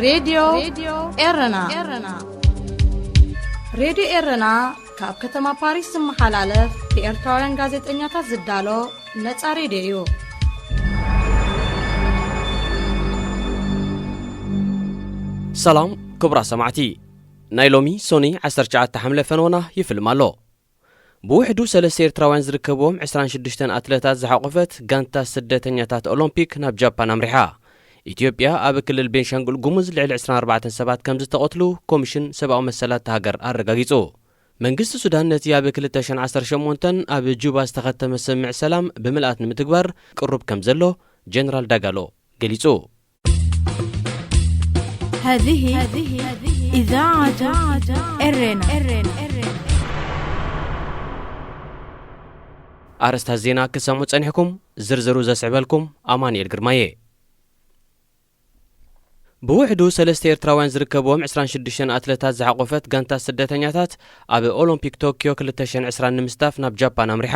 ሬድዮ ኤረና። ሬድዮ ኤረና ካብ ከተማ ፓሪስ ዝመሓላለፍ ብኤርትራውያን ጋዜጠኛታት ዝዳሎ ነጻ ሬድዮ እዩ። ሰላም ክቡራት ሰማዕቲ፣ ናይ ሎሚ ሶኒ ዓሰርተ ትሽዓተ ሓምለ ፈነወና ይፍልም ኣሎ። ብውሕዱ ሰለስተ ኤርትራውያን ዝርከብዎም ዕስራን ሽዱሽተን ኣትለታት ዝሓቖፈት ጋንታ ስደተኛታት ኦሎምፒክ ናብ ጃፓን ኣምሪሓ። ኢትዮጵያ ኣብ ክልል ቤንሻንጉል ጉሙዝ ልዕሊ ዕስራን ኣርባዕተን ሰባት ከም ዝተቐትሉ ኮሚሽን ሰብኣዊ መሰላት እታ ሃገር ኣረጋጊጹ። መንግስቲ ሱዳን ነቲ ኣብ ክልተ ሽሕን ዓሰርተ ሸሞንተን ኣብ ጁባ ዝተኸተመ ስምምዕ ሰላም ብምልኣት ንምትግባር ቅሩብ ከም ዘሎ ጀነራል ዳጋሎ ገሊጹ። هذه إذاعة إرنا. ኣርእስታት ዜና ክሰምዑ ጸኒሕኩም፣ ዝርዝሩ ዘስዕበልኩም ኣማኑኤል ግርማየ። ብውሕዱ ሰለስተ ኤርትራውያን ዝርከብዎም ዕስራን ሽዱሽተን ኣትለታት ዝሓቖፈት ጋንታ ስደተኛታት ኣብ ኦሎምፒክ ቶክዮ ክልተ ሽሕን ዕስራን ንምስታፍ ናብ ጃፓን ኣምሪሓ።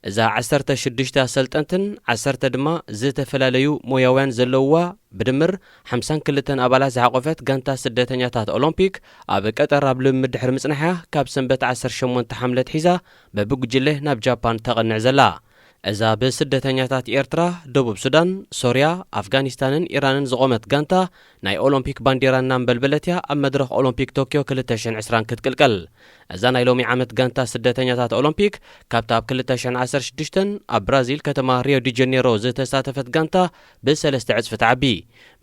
እዛ ዓሰርተ ሽዱሽተ ኣሰልጠንትን ዓሰርተ ድማ ዝተፈላለዩ ሞያውያን ዘለውዋ ብድምር ሓምሳን ክልተን ኣባላት ዝሓቖፈት ጋንታ ስደተኛታት ኦሎምፒክ ኣብ ቀጠር ኣብ ልምምድ ድሕሪ ምጽናሕያ ካብ ሰንበት ዓሰርተ ሸሞንተ ሓምለ ኣትሒዛ በብጉጅለ ናብ ጃፓን ተቐንዕ ዘላ። እዛ ብስደተኛታት ኤርትራ፣ ደቡብ ሱዳን፣ ሶርያ፣ ኣፍጋኒስታንን ኢራንን ዝቖመት ጋንታ ናይ ኦሎምፒክ ባንዴራ እናንበልበለት እያ ኣብ መድረኽ ኦሎምፒክ ቶክዮ ክልተ ሽሕን ዕስራን ክትቅልቀል። እዛ ናይ ሎሚ ዓመት ጋንታ ስደተኛታት ኦሎምፒክ ካብታ ኣብ ክልተ ሽሕን ዓሰርተ ሽዱሽተን ኣብ ብራዚል ከተማ ሪዮ ዲ ጀኔሮ ዝተሳተፈት ጋንታ ብሰለስተ ዕጽፊ ትዓቢ።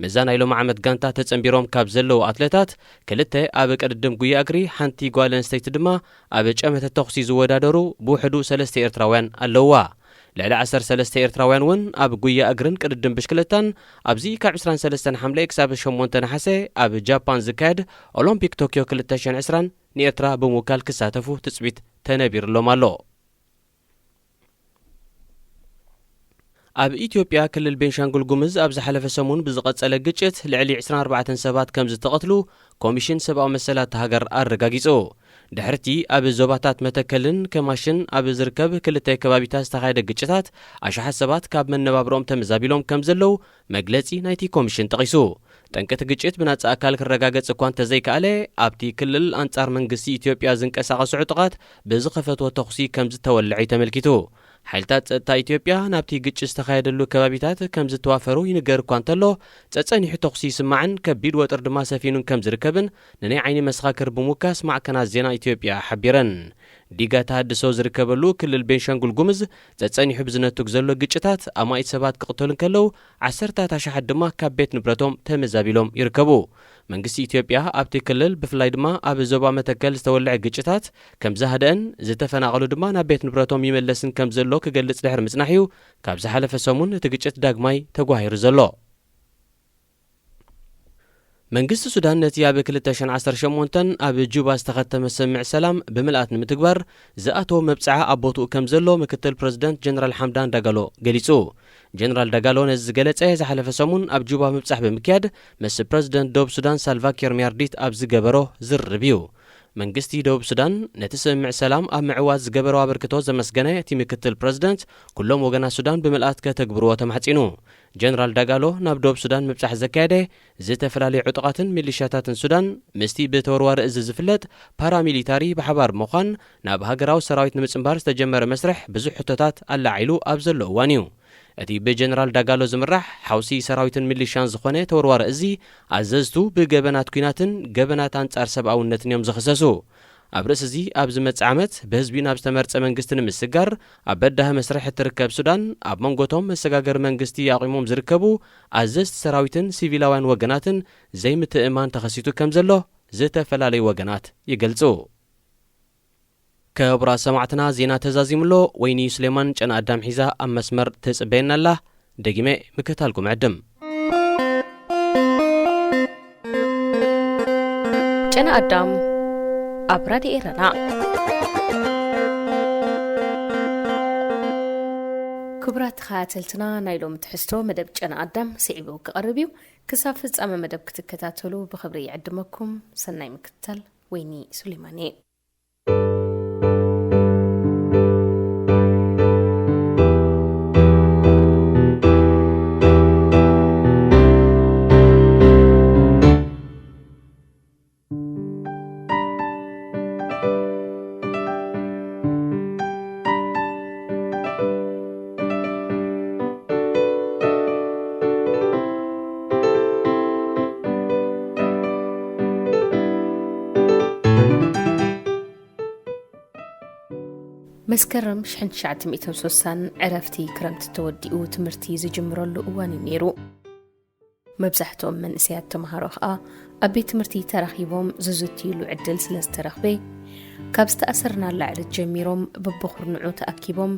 ምስዛ ናይ ሎሚ ዓመት ጋንታ ተጸንቢሮም ካብ ዘለዉ ኣትሌታት ክልተ ኣብ ቅድድም ጉያ እግሪ፣ ሓንቲ ጓል ኣንስተይቲ ድማ ኣብ ጨመተ ተኹሲ ዝወዳደሩ ብውሕዱ ሰለስተ ኤርትራውያን ኣለውዋ። ልዕሊ ዓሰርተ ሰለስተ ኤርትራውያን እውን ኣብ ጉያ እግርን ቅድድም ብሽክለታን ኣብዚ ካብ ዕስራን ሰለስተን ሓምለ ክሳብ ሸሞንተ ነሓሰ ኣብ ጃፓን ዝካየድ ኦሎምፒክ ቶክዮ ክልተ ሽሕን ዕስራን ንኤርትራ ብምውካል ክሳተፉ ትጽቢት ተነቢርሎም ኣሎ። ኣብ ኢትዮጵያ ክልል ቤንሻንጉል ጉምዝ ኣብ ዝሓለፈ ሰሙን ብዝቐጸለ ግጭት ልዕሊ ዕስራን ኣርባዕተን ሰባት ከም ዝተቐትሉ ኮሚሽን ሰብኣዊ መሰላት እታ ሃገር ኣረጋጊጹ። ድሕርቲ ኣብ ዞባታት መተከልን ከማሽን ኣብ ዝርከብ ክልተ ከባቢታት ዝተኻየደ ግጭታት ኣሽሓት ሰባት ካብ መነባብሮኦም ተመዛቢሎም ከም ዘለዉ መግለጺ ናይቲ ኮሚሽን ጠቒሱ። ጠንቂ እቲ ግጭት ብናጻ ኣካል ክረጋገጽ እኳ እንተዘይከኣለ፣ ኣብቲ ክልል ኣንጻር መንግስቲ ኢትዮጵያ ዝንቀሳቐሱ ዕጡቓት ብዝኸፈትዎ ተኹሲ ከም ዝተወልዐ እዩ ተመልኪቱ። ሓይልታት ጸጥታ ኢትዮጵያ ናብቲ ግጭት ዝተኻየደሉ ከባቢታት ከም ዝተዋፈሩ ይንገር እኳ እንተሎ፣ ጸጸኒሑ ተኹሲ ይስማዕን ከቢድ ወጥሪ ድማ ሰፊኑን ከም ዝርከብን ንናይ ዓይኒ መሰኻክር ብምውካስ ማዕከናት ዜና ኢትዮጵያ ሓቢረን። ዲጋ ተሃድሶ ዝርከበሉ ክልል ቤንሻንጉል ጉምዝ ጸጸኒሑ ብዝነትግ ዘሎ ግጭታት ኣማኢት ሰባት ክቕተሉ እንከለዉ፣ ዓሰርታት ኣሽሓት ድማ ካብ ቤት ንብረቶም ተመዛቢሎም ይርከቡ። መንግስቲ ኢትዮጵያ ኣብቲ ክልል ብፍላይ ድማ ኣብ ዞባ መተከል ዝተወልዐ ግጭታት ከም ዝሃደአን ዝተፈናቐሉ ድማ ናብ ቤት ንብረቶም ይመለስን ከም ዘሎ ክገልጽ ድሕሪ ምጽናሕ እዩ ካብ ዝሓለፈ ሰሙን እቲ ግጭት ዳግማይ ተጓሂሩ ዘሎ። መንግስቲ ሱዳን ነቲ ኣብ ክልተ ሽሕን ዓሰርተ ሸሞንተን ኣብ ጁባ ዝተኸተመ ስምምዕ ሰላም ብምልኣት ንምትግባር ዝኣተወ መብጽዓ ኣብ ቦትኡ ከም ዘሎ ምክትል ፕረዚደንት ጀነራል ሓምዳን ዳጋሎ ገሊጹ። ጀነራል ዳጋሎ ነዚ ዝገለጸ ዝሓለፈ ሰሙን ኣብ ጁባ ምብጻሕ ብምክያድ ምስ ፕረዚደንት ደቡብ ሱዳን ሳልቫኪር ሚያርዲት ኣብ ዝገበሮ ዝርርብ እዩ። መንግስቲ ደቡብ ሱዳን ነቲ ስምምዕ ሰላም ኣብ ምዕዋት ዝገበሮ ኣበርክቶ ዘመስገነ እቲ ምክትል ፕረዚደንት፣ ኩሎም ወገናት ሱዳን ብምልኣት ከተግብርዎ ተማሕጺኑ። ጀነራል ዳጋሎ ናብ ደቡብ ሱዳን ምብጻሕ ዘካየደ፣ ዝተፈላለዩ ዕጡቓትን ሚሊሻታትን ሱዳን ምስቲ ብተወርዋሪ እዚ ዝፍለጥ ፓራሚሊታሪ ብሓባር ብምዃን ናብ ሃገራዊ ሰራዊት ንምጽንባር ዝተጀመረ መስርሕ ብዙሕ ሕቶታት ኣላዒሉ ኣብ ዘሎ እዋን እዩ። እቲ ብጀነራል ዳጋሎ ዝምራሕ ሓውሲ ሰራዊትን ሚሊሻን ዝኾነ ተወርዋሪ እዚ ኣዘዝቱ ብገበናት ኲናትን ገበናት ኣንጻር ሰብኣውነትን እዮም ዝኽሰሱ። ኣብ ርእሲ እዚ፣ ኣብ ዝመጽእ ዓመት ብህዝቢ ናብ ዝተመርጸ መንግስቲ ንምስጋር ኣብ በዳሂ መስርሕ እትርከብ ሱዳን፣ ኣብ መንጎቶም መሰጋገሪ መንግስቲ ኣቑሞም ዝርከቡ ኣዘዝቲ ሰራዊትን ሲቪላውያን ወገናትን ዘይምትእምማን ተኸሲቱ ከም ዘሎ ዝተፈላለዩ ወገናት ይገልጹ። ክቡራት ሰማዕትና፣ ዜና ተዛዚሙ ኣሎ። ወይኒ ሱሌማን ጨና ኣዳም ሒዛ ኣብ መስመር ትጽበየና ኣላ። ደጊመ ምክትታልኩም ዕድም። ጨና ኣዳም ኣብ ራድዮ ኤረና። ክቡራት ተኸታተልትና፣ ናይ ሎሚ ትሕዝቶ መደብ ጨና ኣዳም ስዒቡ ክቐርብ እዩ። ክሳብ ፍጻመ መደብ ክትከታተሉ ብኽብሪ ይዕድመኩም። ሰናይ ምክትታል። ወይኒ ሱሌማን እየ። መስከረም ሽሕን ትሽዓተ ሚእትን ስሳን ዕረፍቲ ክረምቲ ተወዲኡ ትምህርቲ ዝጅምረሉ እዋን እዩ ነይሩ። መብዛሕትኦም መንእሰያት ተምሃሮ ከኣ ኣብ ቤት ትምህርቲ ተራኺቦም ዝዝትይሉ ዕድል ስለ ዝተረኽበ፣ ካብ ዝተኣሰርናላ ዕለት ጀሚሮም በብኹርንዑ ተኣኪቦም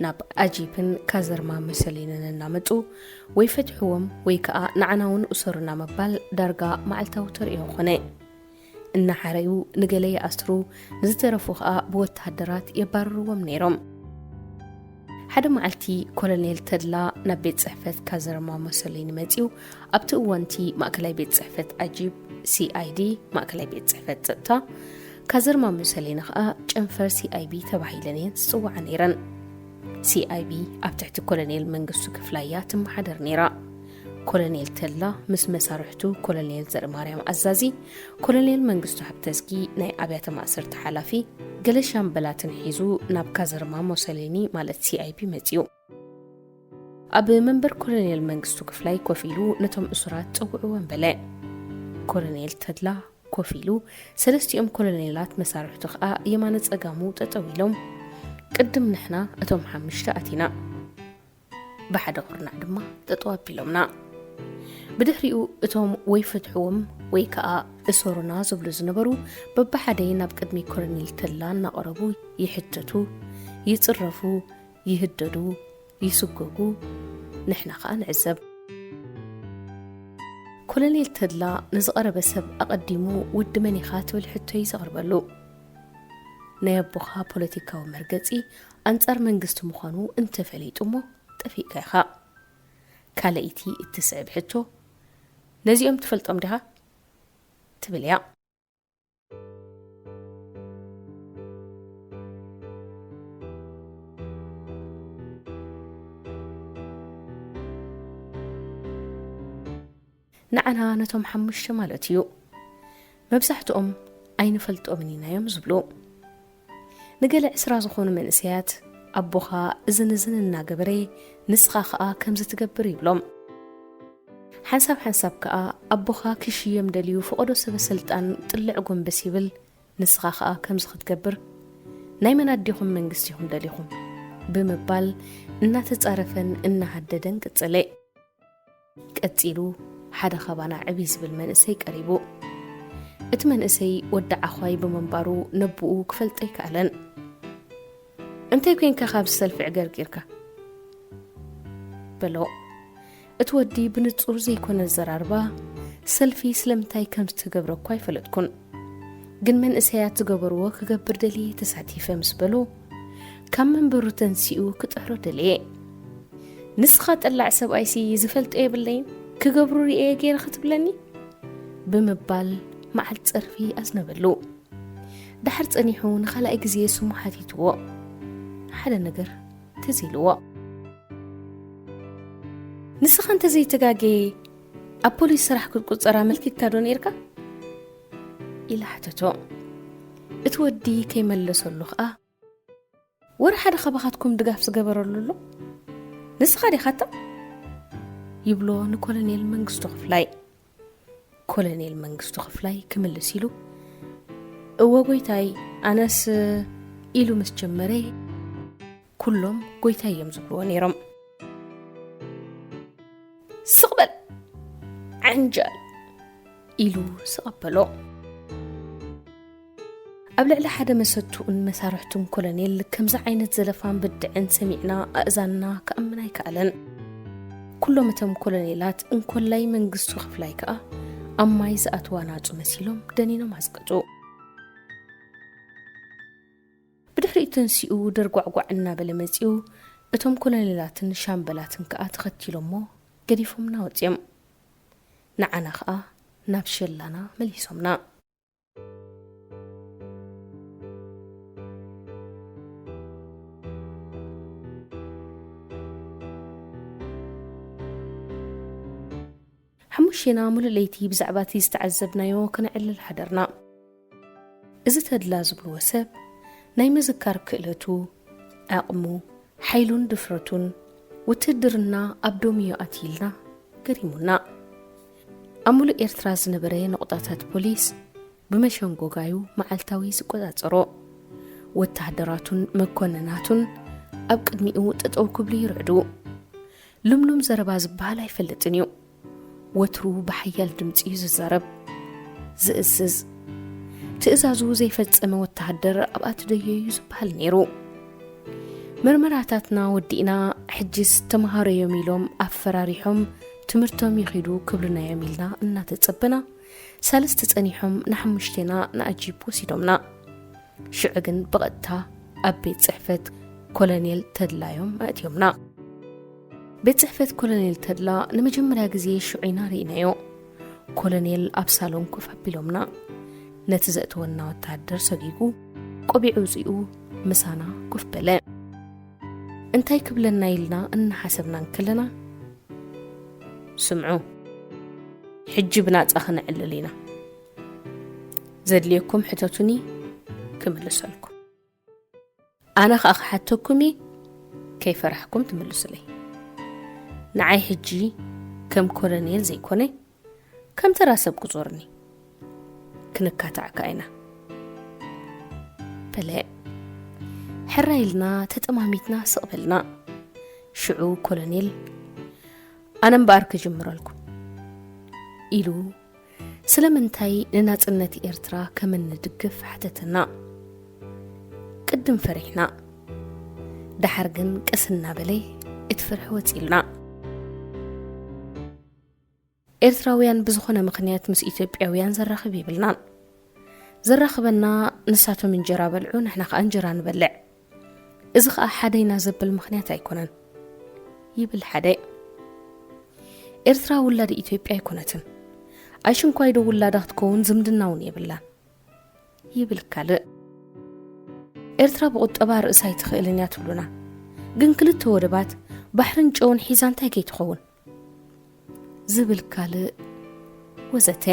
ናብ ኣጂፕን ካዘርማ መሰሊንን እናመጹ ወይ ፈትሕዎም ወይ ከኣ ንዓና እውን እሰሩና ምባል ዳርጋ መዓልታዊ ተርእዮ ኾነ። እናሓረዩ ንገለ ይኣስሩ፣ ንዝተረፉ ኸኣ ብወተሃደራት የባርርዎም ነይሮም። ሓደ መዓልቲ ኮሎኔል ተድላ ናብ ቤት ጽሕፈት ካዘርማ ሞሶሊኒ መጺኡ፣ ኣብቲ እዋንቲ ማእከላይ ቤት ጽሕፈት ኣጂፕ፣ ሲኣይዲ፣ ማእከላይ ቤት ጽሕፈት ጸጥታ፣ ካዘርማ ሞሶሊኒ ኸኣ ጨንፈር ሲኣይቢ ተባሂለን እየን ዝጽውዓ ነይረን። ሲኣይቢ ኣብ ትሕቲ ኮሎኔል መንግስቱ ክፍላያ ትመሓደር ነይራ። ኮሎኔል ተድላ ምስ መሳርሕቱ ኮሎኔል ዘርእማርያም ኣዛዚ፣ ኮሎኔል መንግስቱ ሃብተዝጊ ናይ ኣብያተ ማእሰርቲ ሓላፊ፣ ገለ ሻምበላትን ሒዙ ናብ ካዘርማ ሞሰሊኒ ማለት ሲኣይቢ መጺኡ። ኣብ መንበር ኮሎኔል መንግስቱ ክፍላይ ኮፍ ኢሉ ነቶም እሱራት ጸውዕዎም በለ። ኮሎኔል ተድላ ኮፍ ኢሉ፣ ሰለስቲኦም ኮሎኔላት መሳርሕቱ ኸኣ የማነ ጸጋሙ ጠጠው ኢሎም፣ ቅድም ንሕና እቶም ሓሙሽተ ኣቲና። ብሓደ ኩርናዕ ድማ ጠጠው ኣቢሎምና። ብድሕሪኡ እቶም ወይ ፍትሕዎም ወይ ከኣ እሰሩና ዝብሉ ዝነበሩ በብሓደ ናብ ቅድሚ ኮሎኔል ተድላ እናቐረቡ ይሕተቱ፣ ይጽረፉ፣ ይህደዱ፣ ይስጎጉ፣ ንሕና ከኣ ንዕዘብ። ኮሎኔል ተድላ ንዝቐረበ ሰብ ኣቐዲሙ "ወዲ መን ኢኻ?" ትብል ሕቶ እዩ ዘቕርበሉ። ናይ ኣቦኻ ፖለቲካዊ መርገጺ ኣንጻር መንግስቲ ምዃኑ እንተፈሊጡ እሞ ጠፊእካ ኢኻ። ካልኣይቲ እትስዕብ ሕቶ፣ "ነዚኦም ትፈልጦም ዲኻ?" ትብል እያ። ንዓና ነቶም ሓሙሽተ ማለት እዩ። መብዛሕትኦም ኣይንፈልጦምን ኢና እዮም ዝብሉ። ንገለ ዕስራ ዝኾኑ መንእሰያት ኣቦኻ እዝን እዝን እናገበረ ንስኻ ኸኣ ከምዚ ትገብር ይብሎም። ሓንሳብ ሓንሳብ ከኣ ኣቦኻ ክሽየም ደልዩ ፈቐዶ ሰበ ስልጣን ጥልዕ ጎንበስ ይብል፣ ንስኻ ኸኣ ከምዚ ክትገብር ናይ መን ኣዴኹም መንግስቲ ኢኹም ደሊኹም ብምባል እናተጻረፈን እናሃደደን ቀጸለ። ቀጺሉ ሓደ ካባና ዕብይ ዝብል መንእሰይ ቀሪቡ። እቲ መንእሰይ ወዲ ዓዃይ ብምንባሩ ነብኡ ክፈልጦ ኣይከኣለን። "እንታይ ኮይንካ ካብዚ ሰልፊ ዕገርጊርካ?" በሎ። እቲ ወዲ ብንጹር ዘይኮነ ኣዘራርባ፣ ሰልፊ ስለምንታይ ከም ዝተገብረ እኳ ኣይፈለጥኩን። ግን መንእሰያት ዝገበርዎ ክገብር ደልየ ተሳቲፈ ምስ በሎ፣ ካብ መንበሩ ተንሲኡ ክጥሕሎ ደለየ። "ንስኻ ጠላዕ ሰብኣይሲ ዝፈልጦ የብለይን፣ ክገብሩ ርእየ ገይረ ክትብለኒ?" ብምባል መዓልቲ ጸርፊ ኣዝነበሉ። ደሓር ጸኒሑ ንኻልኣይ ግዜ ስሙ ሓቲትዎ። ሓደ ነገር ትዝ ኢልዎ። "ንስኻ እንተዘይተጋጌ ኣብ ፖሊስ ስራሕ ክትቁጸር ኣመልኪትካ ዶ ነይርካ?" ኢላ ሓተቶ። እቲ ወዲ ከይመለሰሉ ኸኣ፣ "ወረ ሓደ ካባኻትኩም ድጋፍ ዝገበረሉ ኣሎ? ንስኻ ዲኻታ?" ይብሎ ንኮሎኔል መንግስቱ ክፍላይ። ኮሎኔል መንግስቱ ክፍላይ ክምልስ ኢሉ፣ "እወ ጎይታይ፣ ኣነስ" ኢሉ ምስ ጀመረ፣ ኩሎም ጎይታይ እዮም ዝብልዎ ነይሮም። "ስቕ በል ዓንጃል!" ኢሉ ስቕ ኣበሎ። ኣብ ልዕሊ ሓደ መሰትኡን መሳርሕቱን ኮሎኔል ከምዚ ዓይነት ዘለፋን ብድዕን ሰሚዕና ኣእዛንና ክኣምን ኣይከኣለን። ኩሎም እቶም ኮሎኔላት እንኮላይ መንግስቱ ክፍላይ ከኣ ኣብ ማይ ዝኣትዋ ናጹ መሲሎም ደኒኖም ኣዝቀጡ። ብድሕሪኡ ተንሲኡ ደርጓዕጓዕ እናበለ መጺኡ፣ እቶም ኮሎኔላትን ሻምበላትን ከኣ ተኸቲሎሞ ገዲፎምና ወጺኦም። ንዓና ከኣ ናብ ሸላና መሊሶምና። ሓሙሽቴና ሙሉእ ለይቲ ብዛዕባ እቲ ዝተዓዘብናዮ ከነዕልል ሓደርና። እዚ ተድላ ዝብልዎ ሰብ ናይ ምዝካር ክእለቱ፣ ዓቕሙ፣ ሓይሉን ድፍረቱን ውትድርና ኣብ ዶም እዩ ኣትዩ ኢልና ገሪሙና። ኣብ ሙሉእ ኤርትራ ዝነበረ ነቑጣታት ፖሊስ ብመሸንጎጋዩ መዓልታዊ ዝቆጻጸሮ፣ ወተሃደራቱን መኮንናቱን ኣብ ቅድሚኡ ጠጠው ክብሉ ይርዕዱ። ልምሉም ዘረባ ዝበሃል ኣይፈልጥን እዩ። ወትሩ ብሓያል ድምፂ እዩ ዝዛረብ፣ ዝእዝዝ። ትእዛዙ ዘይፈጸመ ወተሃደር ኣብኣ ትደዮ እዩ ዝበሃል ነይሩ። መርመራታትና ወዲእና፣ ሕጅስ ተምሃሮ እዮም ኢሎም ኣፈራሪሖም ትምህርቶም ይኺዱ ክብሉና እዮም ኢልና እናተጸበና፣ ሳልስቲ ጸኒሖም ንሓሙሽቴና ንኣጂፕ ወሲዶምና። ሽዑ ግን ብቐጥታ ኣብ ቤት ጽሕፈት ኮሎኔል ተድላ እዮም ኣእትዮምና። ቤት ጽሕፈት ኮሎኔል ተድላ ንመጀመርያ ግዜ ሽዑ ኢና ርኢናዮ። ኮሎኔል ኣብ ሳሎን ኮፍ ኣቢሎምና። ነቲ ዘእተወና ወተሃደር ሰጊጉ፣ ቆቢዕ ውጺኡ ምሳና ኮፍ በለ። እንታይ ክብለና ኢልና እናሓሰብና እንከለና፣ ስምዑ፣ ሕጂ ብናጻ ክነዕልል ኢና። ዘድልየኩም ሕተቱኒ፣ ክምልሰልኩም። ኣነ ኸኣ ክሓተኩም እየ፣ ከይፈራሕኩም ትምልሱለይ። ንዓይ ሕጂ ከም ኮሎኔል ዘይኮነ፣ ከም ተራ ሰብ ቁጹርኒ። ክንካታዕ ከኣ ኢና። በለ። ሕራይ ኢልና ተጠማሚትና ስቕ በልና። ሽዑ ኮሎኔል፣ ኣነ እምበኣር ክጅምረልኩም ኢሉ ስለምንታይ ንናጽነት ኤርትራ ከም እንድግፍ ሓተተና። ቅድም ፈሪሕና፣ ደሓር ግን ቀስ እናበለ እቲ ፍርሒ ወጺኡልና። ኤርትራውያን ብዝኾነ ምኽንያት ምስ ኢትዮጵያውያን ዘራኽብ የብልናን። ዘራኽበና፣ ንሳቶም እንጀራ በልዑ፣ ንሕና ኸኣ እንጀራ ንበልዕ። እዚ ኸኣ ሓደይና ዘብል ምኽንያት ኣይኮነን፣ ይብል ሓደ። ኤርትራ ውላድ ኢትዮጵያ ኣይኮነትን። ኣሽንኳይ ዶ ውላዳ ክትከውን ዝምድና እውን የብላን፣ ይብል ካልእ። ኤርትራ ብቁጠባ ርእሳ ኣይትኽእልን እያ ትብሉና። ግን ክልተ ወደባት ባሕርን ጨውን ሒዛ እንታይ ከይትኸውን? ዝብል ካልእ ወዘተ።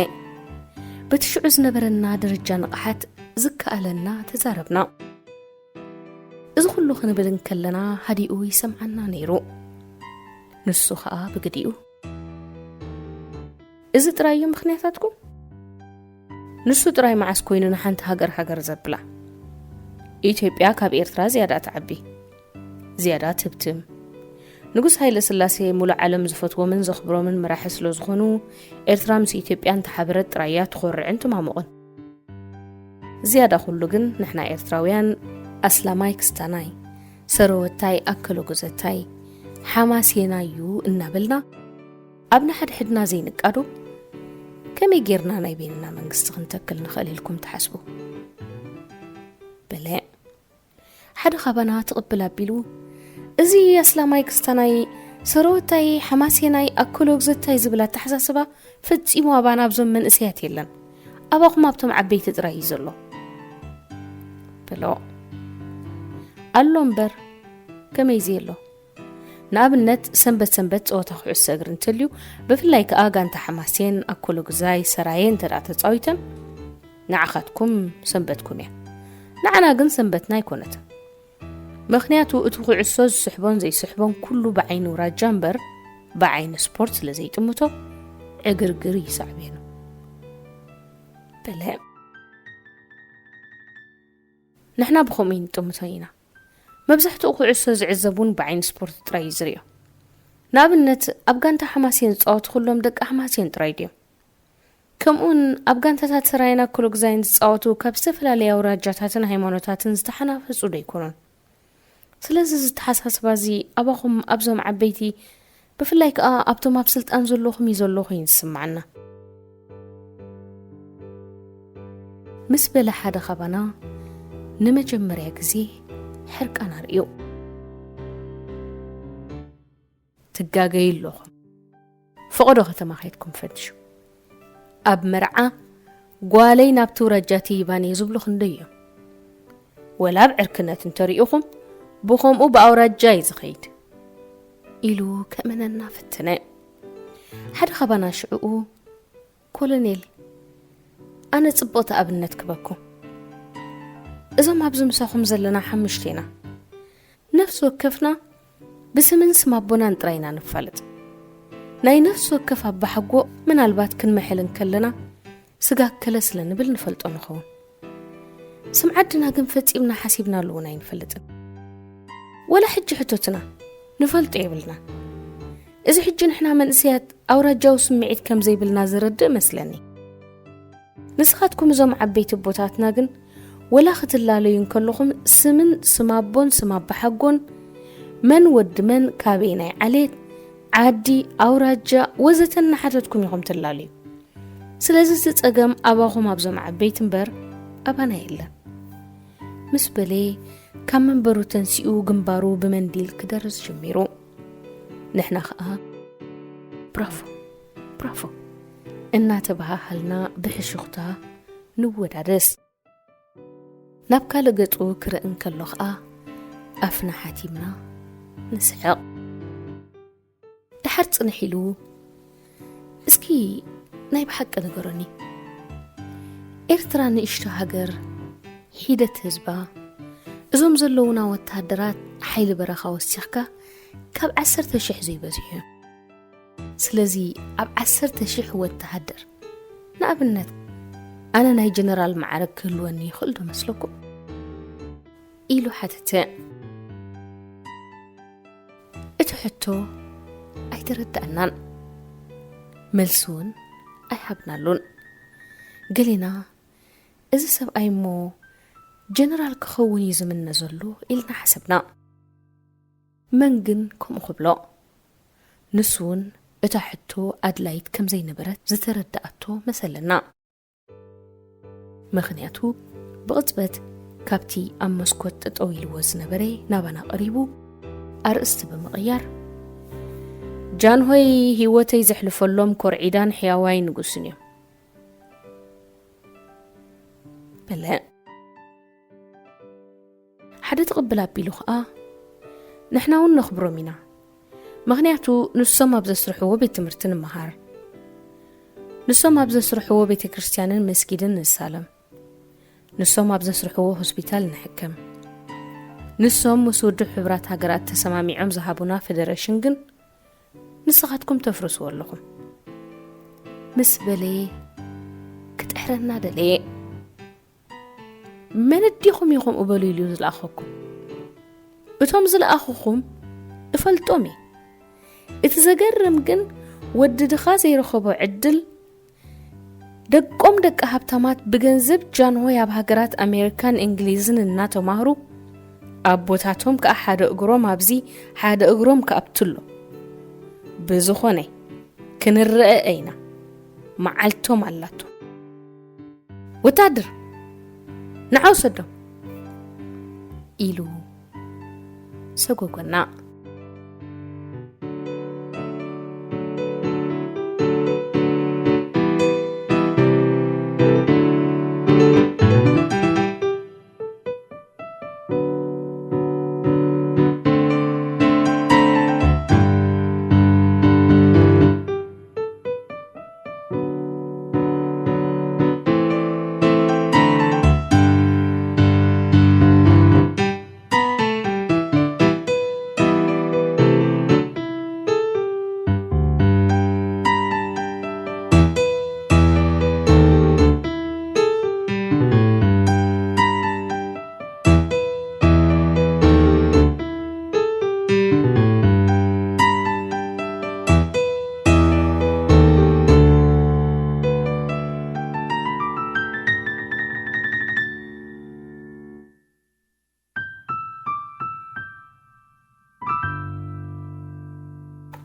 በቲ ሽዑ ዝነበረና ደረጃ ንቕሓት ዝከኣለና ተዛረብና። እዚ ኩሉ ክንብል እንከለና ሃዲኡ ይሰምዓና ነይሩ። ንሱ ኸኣ ብግዲኡ፣ "እዚ ጥራይ እዩ ምኽንያታትኩም? ንሱ ጥራይ መዓስ ኮይኑ ንሓንቲ ሃገር ሃገር ዘብላ? ኢትዮጵያ ካብ ኤርትራ ዝያዳ ትዓቢ፣ ዝያዳ ትብትም። ንጉስ ሃይለ ስላሴ ሙሉእ ዓለም ዝፈትዎምን ዘኽብሮምን መራሒ ስለ ዝኾኑ፣ ኤርትራ ምስ ኢትዮጵያ እንተሓበረት ጥራይ እያ ትኾርዕን ትማሙቕን። ዝያዳ ኩሉ ግን ንሕና ኤርትራውያን ኣስላማይ ክስታናይ፣ ሰረወታይ ኣከለጉዘታይ፣ ሓማሴናይ እዩ እናበልና ኣብ ንሓድሕድና ዘይንቃዶ፣ ከመይ ጌርና ናይ በይንና መንግስቲ ክንተክል ንኽእል ኢልኩም ትሓስቡ?" በለ። ሓደ ካባና ትቕብል ኣቢሉ፣ "እዚ ኣስላማይ ክስታናይ፣ ሰረወታይ ሓማሴናይ ኣከለጉዘታይ ዝብል ኣተሓሳስባ ፈጺሙ ኣባና ኣብዞም መንእሰያት የለን። ኣባኹም ኣብቶም ዓበይቲ ጥራይ እዩ ዘሎ" በሎ። ኣሎ እምበር፣ ከመይ ዘየሎ? ንኣብነት፣ ሰንበት ሰንበት ጸወታ ኩዕሶ እግሪ እንተልዩ፣ ብፍላይ ከኣ ጋንታ ሓማሴን፣ ኣኮሎግዛይ፣ ሰራየ እንተ ደኣ ተጻዊተን፣ ንዓኻትኩም ሰንበትኩም እያ። ንዓና ግን ሰንበትና ኣይኮነትን። ምኽንያቱ፣ እቲ ኩዕሶ ዝስሕቦን ዘይስሕቦን ኩሉ ብዓይኒ ውራጃ እምበር፣ ብዓይኒ ስፖርት ስለ ዘይጥምቶ፣ ዕግርግር እዩ ሳዕቤኑ። በለ። ንሕና ብኸምኡ ይንጥምቶ ኢና። መብዛሕትኡ ኩዕሶ ዝዕዘብ እውን ብዓይኒ ስፖርት ጥራይ እዩ ዝርእዮ። ንኣብነት፣ ኣብ ጋንታ ሓማሴን ዝጻወቱ ኩሎም ደቂ ሓማሴን ጥራይ ድዮም? ከምኡውን ኣብ ጋንታታት ሰራየን ኣኮሎግዛይን ዝጻወቱ ካብ ዝተፈላለያ ኣውራጃታትን ሃይማኖታትን ዝተሓናፈጹ ዶ ኣይኮኑን? ስለዚ፣ እዚ ኣተሓሳስባ እዚ ኣባኹም ኣብዞም ዓበይቲ፣ ብፍላይ ከኣ ኣብቶም ኣብ ስልጣን ዘለኹም እዩ ዘሎ ኮይኑ ዝስምዓና። ምስ በለ ሓደ ካባና ንመጀመርያ ግዜ ሕርቃን ኣርእዩ። ትጋገዩ ኣለኹም። ፈቐዶ ከተማ ከይድኩም ፈትሹ። ኣብ መርዓ ጓለይ ናብቲ ውራጃ ትይባን እየ ዝብሉ ክንደይ እዮም። ወላ ኣብ ዕርክነት እንተሪኢኹም ብኸምኡ ብኣውራጃ እዩ ዝኸይድ ኢሉ ከእምነና ፈተነ። ሓደ ካባና ሽዕኡ፣ ኮሎኔል፣ ኣነ ጽቡቕቲ ኣብነት ክበኩም። እዞም ኣብዚ ምሳኹም ዘለና ሓሙሽቴና፣ ነፍሲ ወከፍና ብስምን ስም ኣቦናን ጥራይ ኢና ንፋለጥ። ናይ ነፍሲ ወከፍ ኣባሓጎ ምናልባት ክንምሕል እንከለና ስጋ ኣከለ ስለ ንብል ንፈልጦ ንኸውን። ስም ዓድና ግን ፈጺምና ሓሲብናሉ እውን ኣይንፈልጥን። ወላ ሕጂ ሕቶትና ንፈልጦ የብልና። እዚ ሕጂ ንሕና መንእሰያት ኣውራጃዊ ስምዒት ከም ዘይብልና ዘረድእ መስለኒ። ንስኻትኩም እዞም ዓበይቲ ኣቦታትና ግን ወላ ክትላለዩ እንከለኹም ስምን ስም ኣቦን ስም ኣባሓጎን፣ መን ወዲ መን፣ ካበይ ናይ ዓሌት፣ ዓዲ፣ ኣውራጃ ወዘተ እናሓተትኩም ኢኹም ትላለዩ። ስለዚ እቲ ጸገም ኣባኹም ኣብዞም ዓበይቲ እምበር ኣባና የለን። ምስ በለ ካብ መንበሩ ተንሲኡ ግንባሩ ብመንዲል ክደርዝ ጀሚሩ። ንሕና ኸኣ ብራቮ ብራቮ እናተባሃሃልና ብሕሹኽታ ንወዳደስ። ናብ ካልእ ገጹ ክርኢ እንከሎ ኸኣ ኣፍና ሓቲምና ንስሕቕ። ድሓር ጽንሕ ኢሉ፣ "እስኪ ናይ ብሓቂ ንገሩኒ፣ ኤርትራ ንእሽቶ ሃገር፣ ሒደት ህዝባ፣ እዞም ዘለዉና ወተሃደራት ሓይሊ በረኻ ወሲኽካ ካብ ዓሰርተ ሽሕ ዘይበዝሑ እዮም። ስለዚ ኣብ ዓሰርተ ሽሕ ወተሃደር፣ ንኣብነት ኣነ ናይ ጀነራል ማዕረግ ክህልወኒ ይኽእል ዶ መስለኩም?" ኢሉ ሓተተ። እቲ ሕቶ ኣይተረዳእናን፣ መልሲ እውን ኣይሃብናሉን። ገሌና፣ "እዚ ሰብኣይ እሞ ጀነራል ክኸውን እዩ ዝምነ ዘሎ" ኢልና ሓሰብና። መን ግን ከምኡ ክብሎ? ንሱ እውን እታ ሕቶ ኣድላይት ከም ዘይነበረት ዝተረዳኣቶ መሰለና። ምኽንያቱ ብቕጽበት ካብቲ ኣብ መስኮት ጠጠው ኢልዎ ዝነበረ ናባና ቀሪቡ ኣርእስቲ ብምቕያር፣ "ጃንሆይ ህይወተይ ዘሕልፈሎም ኮርዒዳን ሕያዋይ ንጉስን እዮም" በለ። ሓደ ትቕብል ኣቢሉ ኸኣ፣ "ንሕና እውን ነኽብሮም ኢና። ምኽንያቱ ንሶም ኣብ ዘስርሕዎ ቤት ትምህርቲ ንምሃር። ንሶም ኣብ ዘስርሕዎ ቤተ ክርስቲያንን መስጊድን ንሳለም። ንሶም ኣብ ዘስርሕዎ ሆስፒታል ንሕከም። ንሶም ምስ ውድብ ሕቡራት ሃገራት ተሰማሚዖም ዝሃቡና ፌደሬሽን ግን ንስኻትኩም ተፍርስዎ ኣለኹም" ምስ በለ ክጥሕረና ደለየ። "መን ኣዲኹም ኢኹም እበሉ ኢሉ ዝለኣኸኩም? እቶም ዝለኣኹኹም እፈልጦም እየ። እቲ ዘገርም ግን ወዲ ድኻ ዘይረኸቦ ዕድል፣ ደቆም ደቂ ሃብታማት ብገንዘብ ጃንሆይ ኣብ ሃገራት ኣሜሪካን እንግሊዝን እናተማህሩ፣ ኣቦታቶም ከኣ ሓደ እግሮም ኣብዚ ሓደ እግሮም ከኣ ኣብትሎ። ብዝኾነ ክንረአ ኢና፣ መዓልቶም ኣላቶ። ወታደር ንዓ ውሰዶም" ኢሉ ሰጎጎና።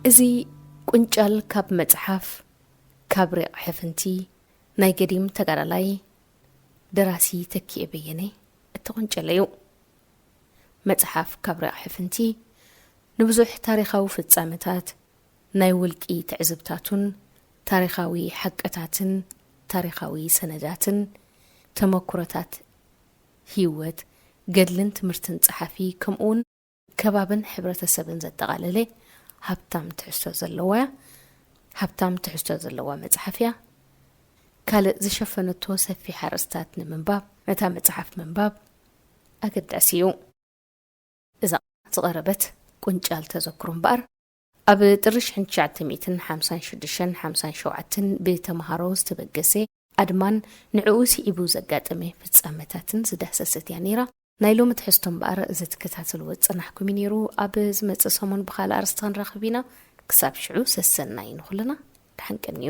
እዚ ቁንጫል ካብ መጽሓፍ ካብ ሪቕ ሕፍንቲ ናይ ገዲም ተጋዳላይ ደራሲ ተኪኤ በየነ እተቖንጨለ እዩ። መጽሓፍ ካብ ሪቕ ሕፍንቲ ንብዙሕ ታሪኻዊ ፍጻመታት፣ ናይ ውልቂ ትዕዝብታቱን ታሪኻዊ ሓቅታትን ታሪኻዊ ሰነዳትን ተመኩሮታት ህይወት፣ ገድልን ትምህርትን ጸሓፊ ከምኡውን ከባብን ሕብረተሰብን ዘጠቓለለ ሃብታም ትሕዝቶ ዘለዋ ሃብታም ትሕዝቶ ዘለዋ መጽሓፍ እያ። ካልእ ዝሸፈነቶ ሰፊሕ ኣርእስታት ንምንባብ ነታ መጽሓፍ ምንባብ ኣገዳሲ እዩ። እዛ ዝቐረበት ቁንጫል ተዘክሮ እምበኣር ኣብ ጥሪ ሽሕን ትሽዓተ ሚእትን ሓምሳን ሽዱሽተን ሓምሳን ሸውዓተን ብተምሃሮ ዝተበገሰ ኣድማን ንዕኡ ስዒቡ ዘጋጠመ ፍጻመታትን ዝዳሰሰት እያ ነይራ። ናይ ሎሚ ትሕዝቶ እምበኣር እዚ ትከታተልዎ ዝጸናሕኩም እዩ ነይሩ። ኣብ ዝመጽእ ሰሙን ብኻልእ ኣርእስቲ ክንራኸብ ኢና። ክሳብ ሽዑ ሰሰናይ ንኹልና። ደሓን ቀንዩ።